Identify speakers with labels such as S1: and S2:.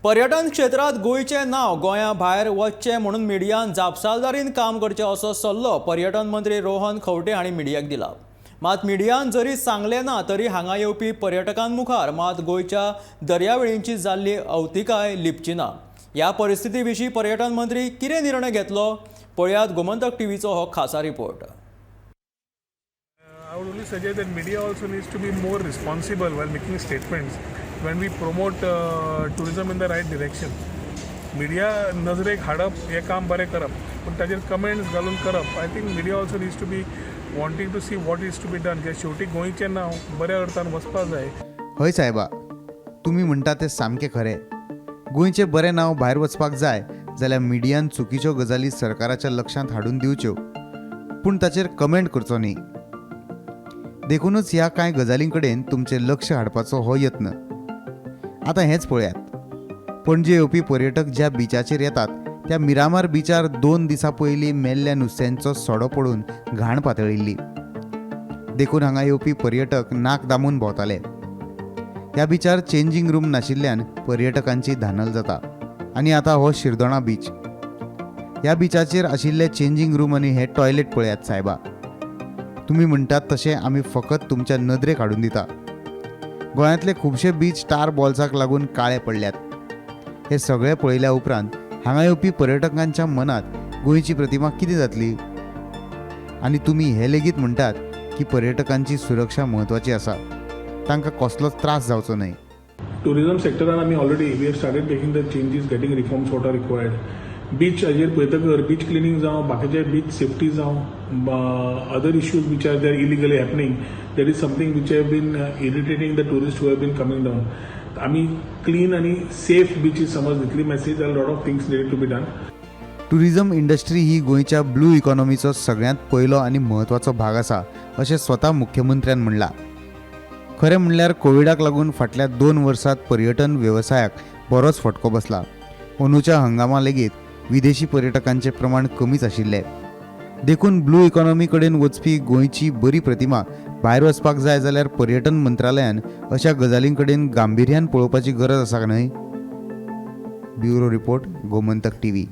S1: पर्यटन क्षेत्रांत गोंयचें नांव गोंया भायर वचचें म्हणून मिडियान जापसालदारीन काम करचें असो सल्लो पर्यटन मंत्री रोहन खंवटे हांणी मिडियाक दिला. मात मिडियान जरी सांगलें ना तरी हांगा येवपी पर्यटकां मुखार मात गोंयच्या दर्यावेळींची जाल्ली अवतिकाय लिपची ना. ह्या परिस्थिती विशीं पर्यटन मंत्री कितें निर्णय घेतलो, पळयात गोमंतक टीव्हीचो हो खासा report.
S2: I would only suggest that media also needs to be more responsible while making statements when we promote tourism in the right direction. Media नजरेक हाडप हें काम बरें करप, पूण ताजेर कमेंट्स घालून करप, I think media also needs to be wanting to see what is to be done, कित्याक शेवटी गोंयचें नांव बऱ्या अर्थान वचपा जाय.
S3: हय सायबा, तुमी म्हणटा तें सामकें खरें. गोंयचें बरें नांव भायर वचपाक जाय जाल्यार मिडियान चुकीच्यो गजाली सरकाराच्या लक्षांत हाडून दिवच्यो, पूण ताचेर कमेंट करचो न्ही. देखूनच ह्या कांय गजालीं कडेन तुमचें लक्ष हाडपाचो हो यत्न. आतां हेंच पळयात, पणजे येवपी पर्यटक ज्या बिचाचेर येतात त्या मिरामार बिचार 2 दिसां पयलीं मेल्ल्या नुस्त्यांचो सडो पडून घाण पातळिल्ली. देखून हांगा येवपी पर्यटक नाक दामून भोंवताले. ह्या बिचार चेंजींग रूम नाशिल्ल्यान पर्यटकांची धानल जाता. आनी आतां हो शिरदोणा बीच, ह्या बिचाचेर आशिल्ले चेंजींग रूम आनी हे टॉयलेट पळयात सायबा. तुमी म्हणटात तशें आमी फकत तुमच्या नदरेक हाडून दिता. गोंयांतले खुबशे बीच टार बॉल्साक लागून काळे पडल्यात. हे सगळें पळयल्या उपरांत हांगा येवपी पर्यटकांच्या मनांत गोंयची प्रतिमा कितें जातली? आनी तुमी हे लेगीत म्हणटात की पर्यटकांची सुरक्षा म्हत्वाची आसा, तांकां कसलोच त्रास जावचो न्हय.
S2: टुरिझम सेक्टरान आमी already we have started taking the changes, getting reforms what are required. Beach हाजेर पळयतकर बीच क्लिनींग जावं, बाकीचे बीच सेफ्टी जावं, other issues which are there illegally happening, that is something which have been irritating the tourist who have been coming down. आमी clean आनी safe बिचीस समज दितली message जाल्यार lot of things need to be done.
S3: Tourism industry ही गोंयच्या blue इकॉनॉमीचो सगळ्यांत पयलो आनी म्हत्वाचो भाग आसा अशें स्वता मुख्यमंत्र्यान म्हणलां. खरें म्हणल्यार कोविडाक लागून फाटल्या 2 वर्सांत पर्यटन वेवसायाक बरोच फटको बसला. अंदूच्या हंगामा लेगीत विदेशी पर्यटकांचें प्रमाण कमीच आशिल्लें. देखून ब्लू इकॉनॉमी कडेन वचपी गोंयची बरी प्रतिमा भायर वचपाक जाय जाल्यार पर्यटन मंत्रालयान अशा गजालीं कडेन गांभिर्यान पळोवपाची गरज आसा न्हय? Bureau report, Gomantak TV.